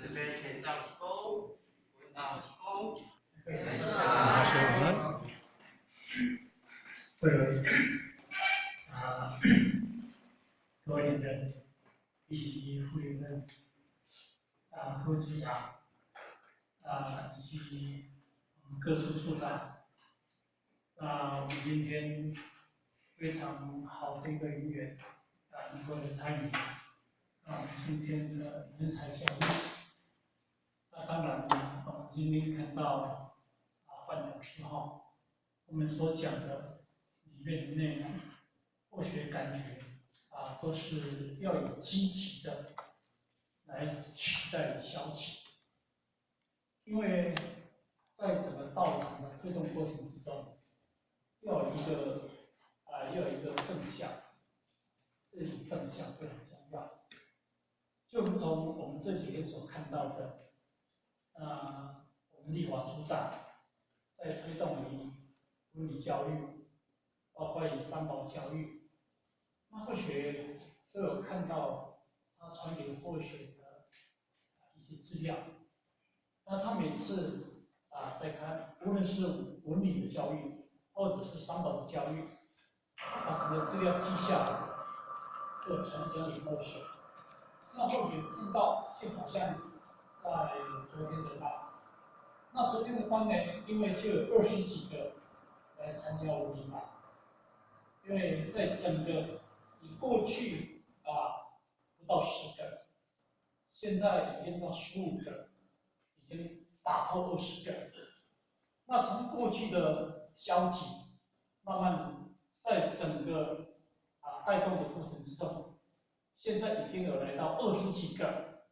慈悲前道是功，闻道是功。大家晚安。各位啊，各位领任以及副领任啊，副组长啊，以及我们各处处长，那我们今天非常好的一个因缘啊，能够来参与啊，我们今天的人才教育。那当然，我们今天看到啊，范老师哈，我们所讲的里面的内容，或许感觉啊，都是要以积极的来取代消极，因为在整个道场的推动过程之中，要有一个正向，这种正向非常重要。就如同我们这几天所看到的，我们立华组长在推动于伦理教育，包括以三宝教育，那或许都有看到他传给或许的一些资料。那他每次啊在看，无论是文理的教育，或者是三宝的教育，把整个资料记下来，就传讲给后学。那或许看到，就好像在昨天的班，那昨天的班呢，因为就有20几个来参加文理班，因为在整个以过去啊不到10个，现在已经到15个，已经打破20个。那从过去的消极，慢慢在整个啊带动的过程之中，现在已经有来到20几个，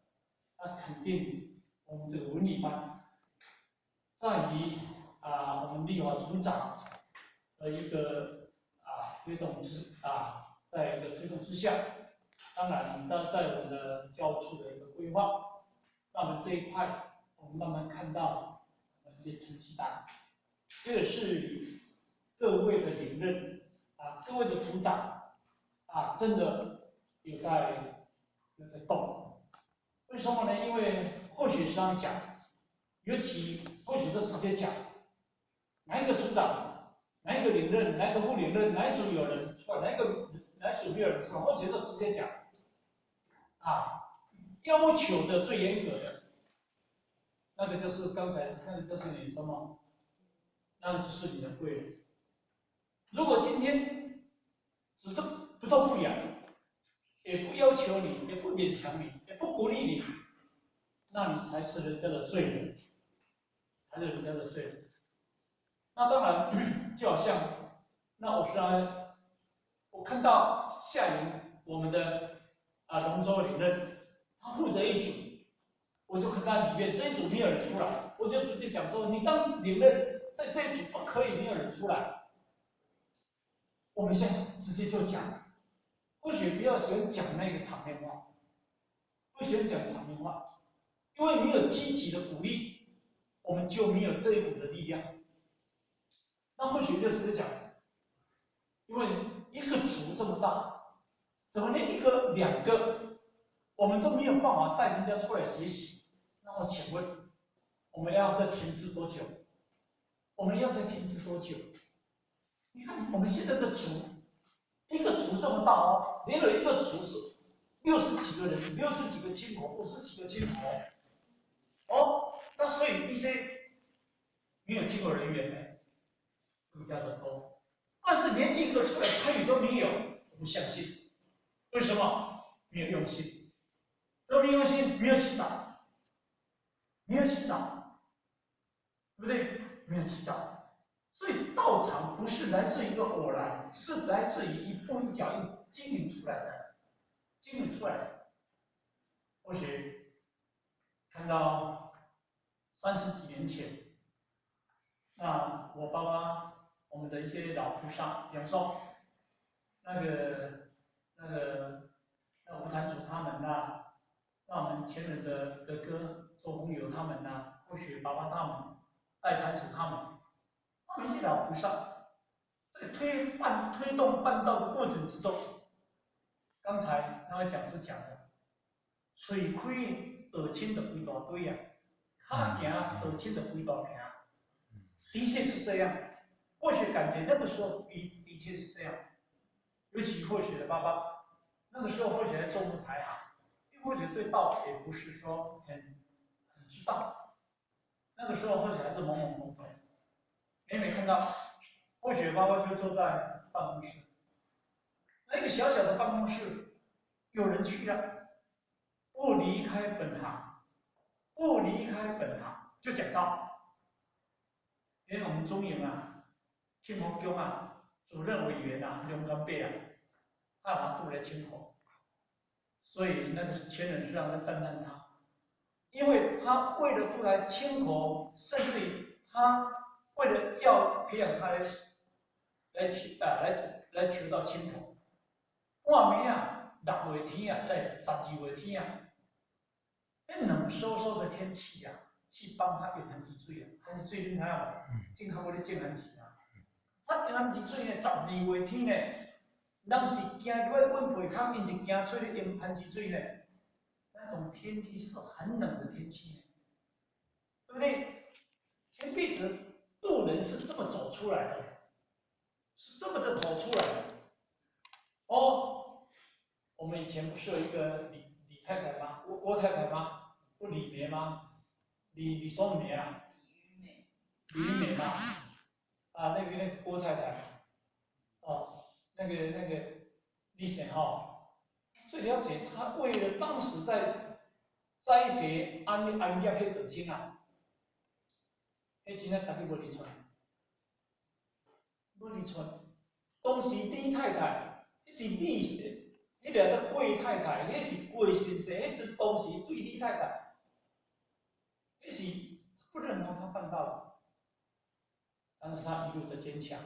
那肯定我们这个文理班，在于啊我们立华组长的一个啊推动之啊，在一个推动之下，当然在我们的教务处的一个规划，那么这一块我们慢慢看到一些成绩单，这个是各位的领任啊，各位的组长啊，真的有在动。为什么呢？因为或许是这样讲，尤其或许就直接讲，哪一个组长，哪一个领任，哪一个副领任，哪一组有人出来，哪一组没有人出来，或许就直接讲，啊，要求的最严格的，那个就是刚才那个就是你什么？那个就是你的贵人。如果今天只是不痛不痒，也不要求你，也不勉强你，也不鼓励你，那你才是人家的罪人，还是人家的罪人。那当然，就好像那我说，我看到夏营我们的啊龙舟领任，他负责一组，我就看他里面这一组没有人出来，我就直接讲说，你当领任在这一组不可以没有人出来。我们现在直接就讲，或许不要喜欢讲那个场面话，不喜欢讲场面话，因为没有积极的鼓励，我们就没有这一股的力量。那或许就直接讲，因为一个组这么大，怎么连一个两个，我们都没有办法带人家出来学习？那我请问，我们要再停滞多久？我们要再停滞多久？你看我们现在的组，一个组这么大哦，连有一个组是60几个人，60几个亲朋，50几个亲朋，哦，那所以一些没有亲友人员呢，更加的多，但是连一个出来参与都没有，我不相信，为什么？没有用心，都没用心，没有去找，没有去找，对不对？没有去找。所以道场不是来自于一个偶然，是来自于一步一脚印经营出来的，经营出来的。或许看到30几年前，那我爸爸，我们的一些老菩萨，比方说那吴坛主他们呐，那我们前人的哥哥周公友他们呐，或许爸爸他们，戴坛子他们。他们一些老菩萨，在推动办道的过程之中，刚才那位讲师讲的，喙开道親就規大堆啊，跤行道親就規大坪，的確是這樣。或許感覺那個時候的確是這樣，尤其或許的爸爸，那個時候或許還做木材行，因為或許對道也不是說很知道，那個時候或許還是懵懵懂懂，每每看到或許爸爸就坐在辦公室，那個小小的辦公室，有人去了，不離開本行，不離開本行，就講道。因為我們中營啊，慶福宮啊，主任委員啊，梁干伯啊，他拿渡來請佛，所以那個前人實際上在讚嘆他，因為他為了渡來請佛，甚至於他為了要培養他來求啊，來求到清佛，半暝啊，6月天啊，對，12月天啊，那冷颼颼的天氣啊，去幫他用番薯水啊，番薯水恁知影無？正較無咧種番薯啊，插番薯水呢，12月天呢，人是驚去阮被坑，𪜶是驚出去用番薯水呢。那種天氣是很冷的天氣，對不對？錢幣子渡人是這麼走出來的，是這麼的走出來的。哦，我們以前不是有一個李太太嗎？郭太太嗎？不李梅嗎？李什麼梅啊？李雲梅嘛？啊，那個郭太太，哦，那個李顯哈，最了解他為了當時在栽培安業彼道親啊，彼時咱家己無離村，無離村。當時李太太，彼是李，彼個叫郭太太，彼是郭先生，彼陣當時對李太太，彼是不認同他辦到的，但是他一路的堅強，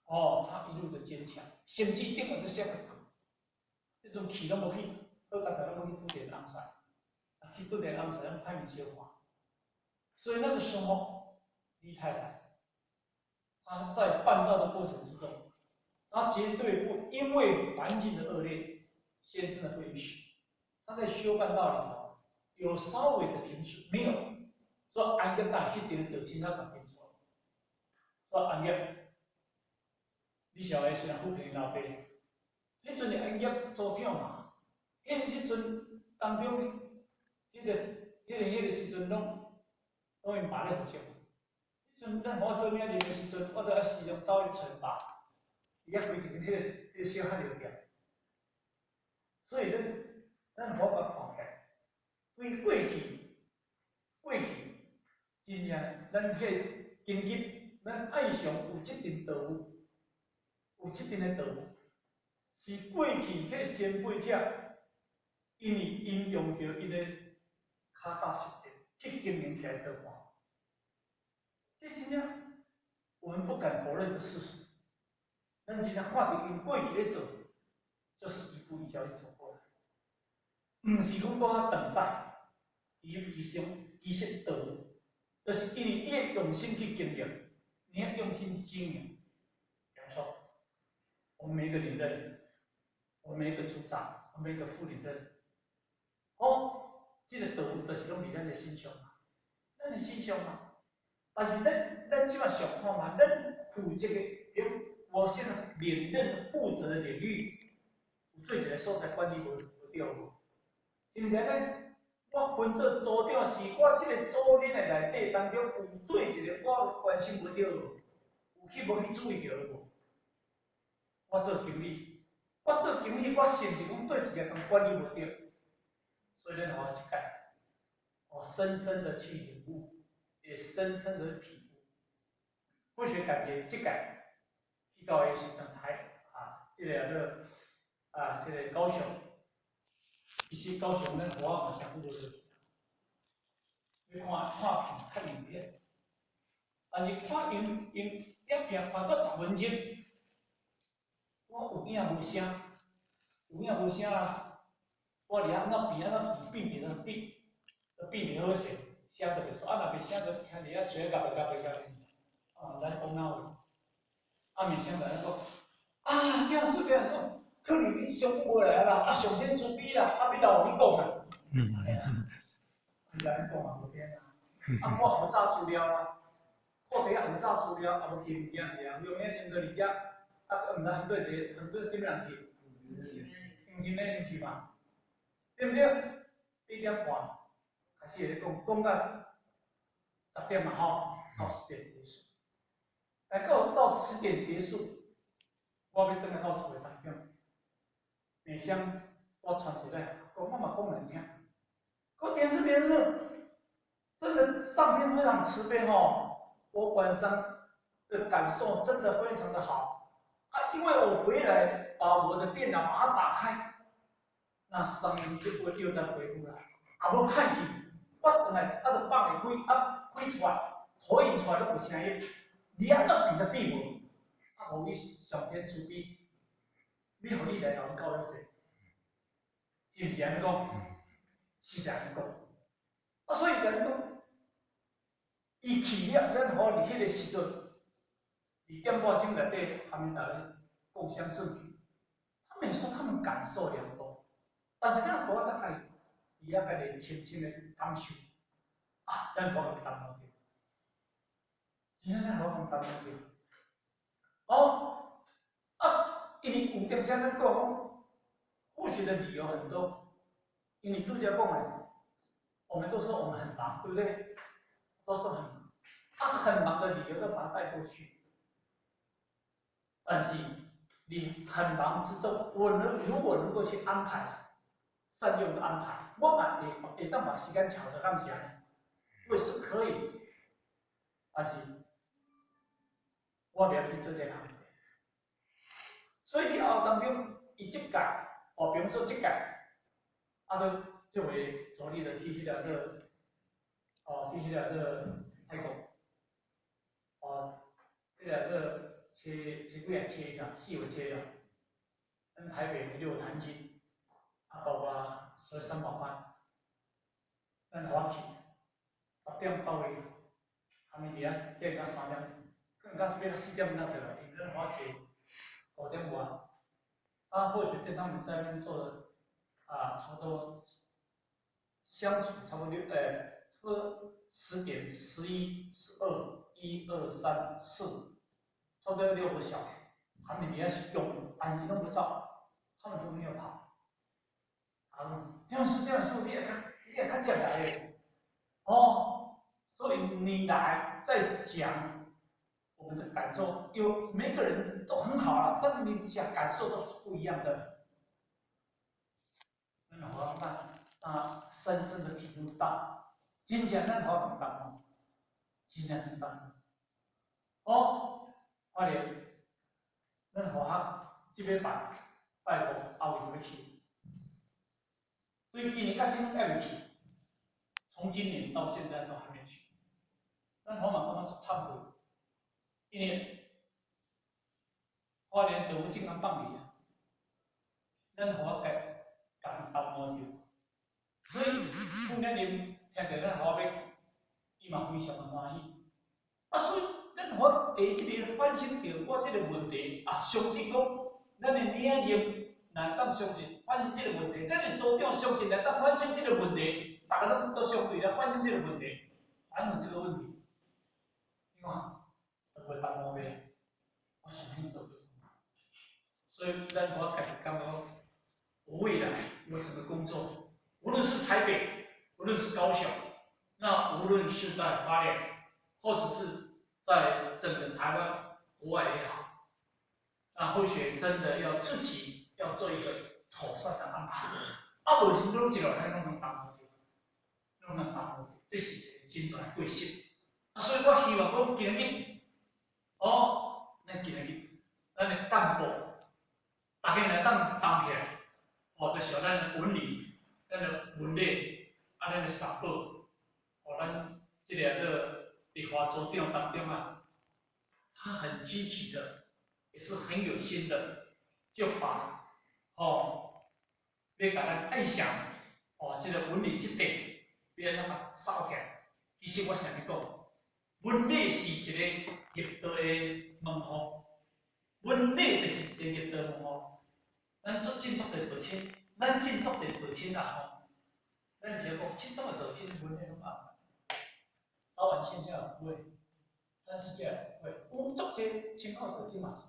哦，他一路的堅強，甚至頂懸咧說，彼陣去攏無去，好佳哉攏無去拄著翁婿，啊去拄著翁婿攏歹面相看，所以那個時候，李太太，她在辦道的過程之中，她絕對不因為環境的惡劣，先生的不允許，她在修辦道裡頭有稍微的停止，沒有，說安業大彼陣就先他改變錯，說安業，李小爺雖然富平老爸，彼陣的安業組長嘛，彼時陣當中，彼個時陣攏𪜶爸咧負責。彼陣咱我做領任的時陣，我都愛時常走去揣爸，伊遐開一間彼個小漢料店。所以咱好甲看起來，對過去，真正咱彼個根基，咱愛上有這陣道路，有這陣的道路，是過去彼個前輩者，因為𪜶用著𪜶的跤踏實地去經營起來道盤。這真正我們不敢否認的事實。咱真正看著𪜶過去咧做，就是一步一腳印走過來，毋是講拄等待，伊其實道路，就是因為你會用心去經營，你要用心去經營。比方說，我們每一個領任，我們每一個組長，我們每一個副領任，哦，這個道路就是攏佇咱的身上嘛，咱的身上嘛。但是咱這馬想看嘛，咱負責的，比如我現在連任負責的領域，有對一個所在管理無對無？是毋是按呢？我分做組長，是我這個組恁的內底當中有對一個我關心無對無？有去無去注意著無？我做經理，我做經理，我是毋是講對一個人管理無對？所以咱予我一屆，我深深的去領悟，也深深的體悟。或許感覺這屆去到的時陣台啊，這個叫做啊，這個高雄，其實高雄咱我嘛誠久無落去，你看看片較明顯，但是看影片看到10分鐘，我有影無聲，有影無聲啊！我佇遐按怎變按怎變，變變怎變，都變袂好勢，聲就袂出，啊若袂聲就聽佇遐吹甲袂甲袂甲，啊毋知講哪話，啊袂聲就按呢講，啊聽說聽說，可能你上久無來啦，啊上天慈悲啦，啊欲留予你講啊。毋知按怎講嘛，無變啊。啊，我無查資料啊，看底也無查資料，也無提物件去啊，用遐入到佇遮，啊，毋知很多一個，很多啥物人去？黃金咧入去嘛，對毋對？8點半開始咧講，講到十點嘛吼，到十點結束。來到十點結束，我欲轉來到厝的當中，美香，我傳一個，講我嘛講來聽。講電視電視，真的上天非常慈悲吼，我晚上的感受真的非常的好啊，因為我回來把我的電腦把它打開，那聲音就會又再恢復了。啊，無歹去，我轉來啊，就放會開啊，開出來，投影出來攏有聲音，你按怎變都變無，啊，予你上天慈悲，你予你來共阮教育者，是毋是按呢講？是按呢講。啊，所以講講，伊去了，咱予佇彼個時陣，2點半鐘內底，他們大家共襄盛舉，他們也說他們感受良多，但是咱無法度佇遐家己深深的感受，啊，咱無法度感受著，真正咱無法度感受著。哦，啊，因為有點啥咱講，或許的理由很多，因為拄才講的，我們都說我們很忙，對不對？都說很忙，啊，很忙的理由都把它帶過去。但是你很忙之中，我能如果能夠去安排，善用的安排，我嘛會會當把時間調得敢是按呢？我是可以，但是我袂曉去做這個工。所以佇後當中，伊這屆，哦，比如說這屆，啊，都這位主力的去彼個做，哦，去彼個做泰國，哦，彼個做初初幾啊？初啥？4月初啊。咱台北六壇經，啊，包括所以三寶班，咱予我去，10點到位，他們佇遐見到3點，可能到欲到4點才轉來，因為咱予我坐5點外，啊，或許跟他們在那邊做了啊，差不多相處差不多六，差不多10點、11、12、1、2、3、4，差不多6個小時，他們佇遐是用，但伊攏無走，他們都沒有跑。啊，這樣是這樣是，你也較接來的，哦，所以你來再講我們的感受，有每個人都很好啦，但是你講感受都是不一樣的。咱予咱啊，深深的體悟到，真正咱予我感動，真正很感動。哦，發現咱予學這禮拜拜五後日欲去，對今年到今還未去，從今年到現在都還沒去。咱我嘛感覺足慚愧，因為花蓮政府正剛放去啊，咱予我家共耽誤著，所以副領人聽著咱予我欲去，伊嘛非常的歡喜。啊，所以咱予我會一直反省著我這個問題啊，相信講咱的領任若當相信反省這個問題，咱的組長相信來當反省這個問題，逐个攏都相對來反省這個問題，反省這個問題。你看，都袂耽誤袂，我相信都。所以咱我家己感覺，我未來我整個工作，無論是台北，無論是高雄，那無論是在花蓮，或者是在整個台灣國外也好，那或許真的要自己要做一個妥善的安排，啊，無是攏一路來攏能耽誤著，攏能耽誤，這是一個真大的過失。啊，所以我希望講今日，哦，咱今日，咱的幹部，逐家來當動起來，哦，就是咱的文理，咱的文理，啊，咱的三寶，哦，咱這個做立華組長當中啊，他很積極的，也是很有心的，就把，哦，欲共咱愛想，哦，這個文理這塊，欲按怎共掃起來。其實我想欲講，文理是一個入道的門戶，文理就是一個入道門戶。咱做進足濟道親，咱進足濟道親啦吼，咱是講這種的道親，阮彼攏捌。早晚現象有過，咱世界有過，有足濟親口道親嘛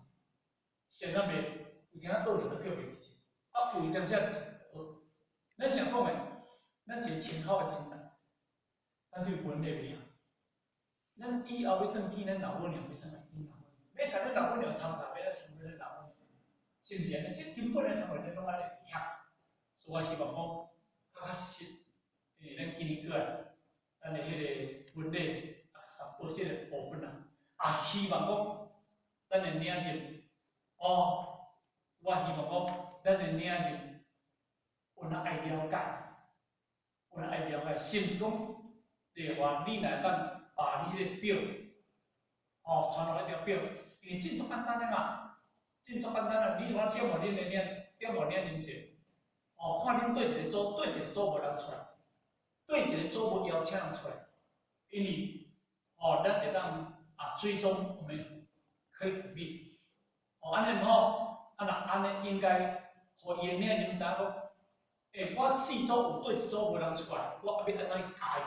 是，現咱袂有當仔倒來都叫袂記，啊有當時仔是，咱想講的，咱一個親口的人才，咱對文理袂曉。咱以後欲轉見咱老母娘，欲轉來見老母娘，欲共咱老母娘參加，欲來參咱老母娘，是毋是按呢？這根本的工課咱攏愛會曉，所以我希望講較較實，因為咱今年過來，咱的彼个婚禮啊，三寶這个部分啊，也希望講咱的領袖，哦，我希望講咱的領袖，有哪愛了解，有哪愛了解，甚至講，例如話你若當把你彼个表，哦，傳落彼條表，因為真足簡單的嘛，真足簡單啊！你看點予恁的領，點予領人者，哦，看恁佗一个組，佗一个組無人出來，佗一个組無邀請人出來，因為哦，咱會當啊追蹤，我們可以鼓勵，哦，按呢毋好，啊若按呢應該，予伊的領人知影講，欸，我四組有佗一組無人出來，我欲按怎去加油，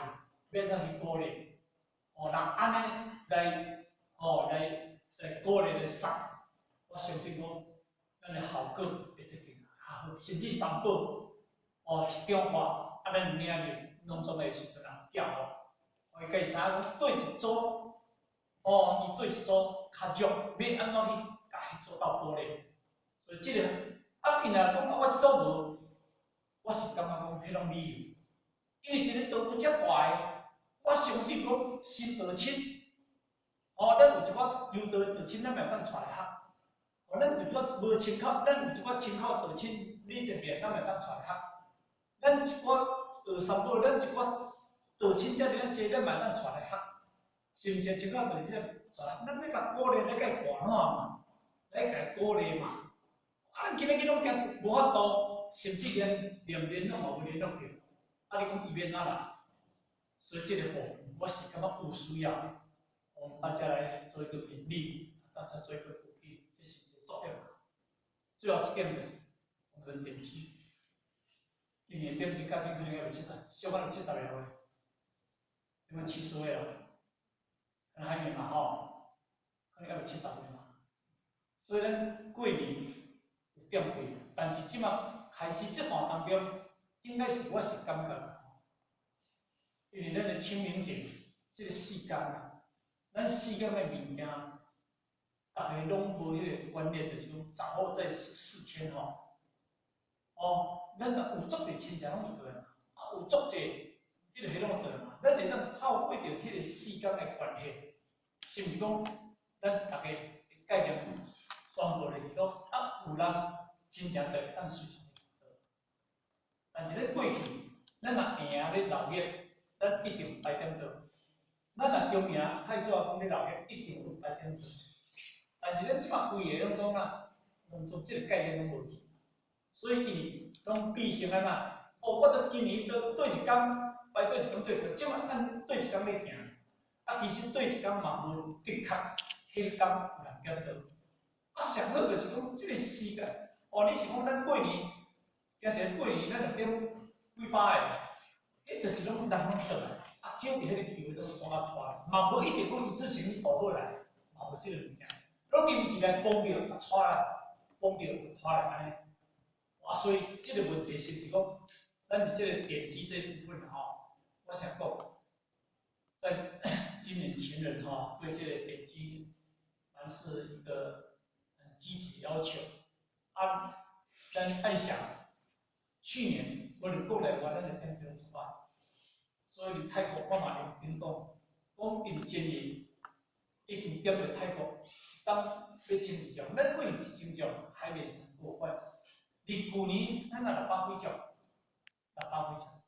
欲按怎去鼓勵。哦，若按呢來，哦來來鼓勵來送，我相信講，咱的效果會得更較好，甚至三寶，哦一張話，啊咱領入攏總的時陣人教予，伊家己知影講佗一組，哦，伊佗一組較弱，欲按怎去共彼組鬥鼓勵，所以這个，啊，伊若講啊，我這組無，我是感覺講彼攏理由，因為一個道具遮大个。我相信講新道親，哦，咱有一寡求道道親，咱嘛會當帶來學。哦，咱有一寡無親口，咱有一寡親口道親，你這邊咱嘛會當帶來學。咱一寡學三寶，咱一寡道親遮爾仔濟，咱嘛會當帶來學。是毋是？親口道親帶來，咱欲共鼓勵，來共伊跋爛嘛，來共伊鼓勵嘛。啊，咱今日去攏驚無法度，甚至連連聯絡嘛無聯絡著。啊，你講伊欲按怎來？所以這個部分，我是感覺有需要，我們大家來做一個勉勵，大家做一個鼓勵，這是一個重點。最後一點就是我們點擊，今年點擊價錢可能要70，小可有70個位，有沒有70位啊？可能還沒嘛吼，可能猶未70個嘛。所以咱過年有點貴，但是這馬開始這段當中，應該是我是感覺。因為咱的清明節，這個四工啊，咱四工的物件，逐家攏無彼個觀念，就是講掌握這14天吼。哦，咱若有足濟親戚攏會過來嘛，啊有足濟，彼個彼攏會過來嘛，咱會當透過著彼個四工的關係，是毋是講咱逐家概念宣布咧？是講啊，有人親情就會當隨傳。但是咧過去，咱若贏咧鬧熱。咱一定排點桌，咱若中營太祖講咧鬧熱，一定有排點桌。但是咱這馬規个攏總啊，攏總這個概念攏無去，所以伊攏變成按怎？哦，我著今年佗佗一工排佗一工做這，這馬按佗一工欲行，啊，其實佗一工嘛無的確，彼工有人點桌。啊，上好就是講這個時間，哦，你是講咱過年，行一個過年，咱就點幾百个。彼就是攏人攏轉來，啊，少佇彼個機會攏總啊帶，嘛無一定講一次性去倒好來，嘛無這個物件，攏臨時來幫著啊，帶來，幫著帶來按呢。啊，所以這個問題是毋是講，咱佇這個點擊這一部分吼，我想講，在今年前人吼對這個點擊，還是一個很積極要求。啊，咱愛想，去年無論國內外，咱的點擊攏出來。所以佇泰國，我嘛會聽講，講𪜶前年已經點著泰國一冬欲千二張，咱過去1000張還未成過關。佇舊年咱若600幾張，600幾張。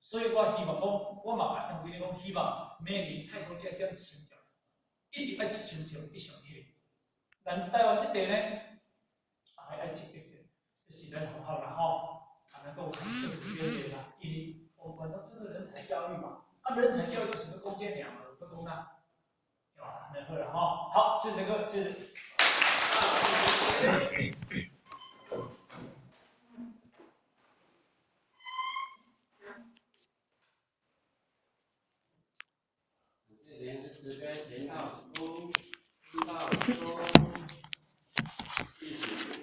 所以我希望講，我嘛共楊經理講，希望明年泰國你愛點1000張，一定愛1000張以上去。咱台灣這塊呢，也愛積極者，這是咱學校啦吼，啊，咱閣有政府表現啦，因為我們本身就是人才教育嘛，啊，人才教育就是欲講這爾，無閣講哪，對吧？按呢好啦吼，好，謝謝各位，謝謝。十分前到一公，分到一公，第十分将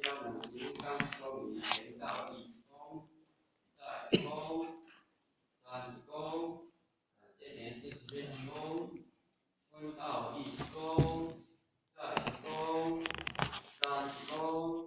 将50三十公里前到一公，再一公，三一公，感谢年40分一公，分到一公，再一公，三一公。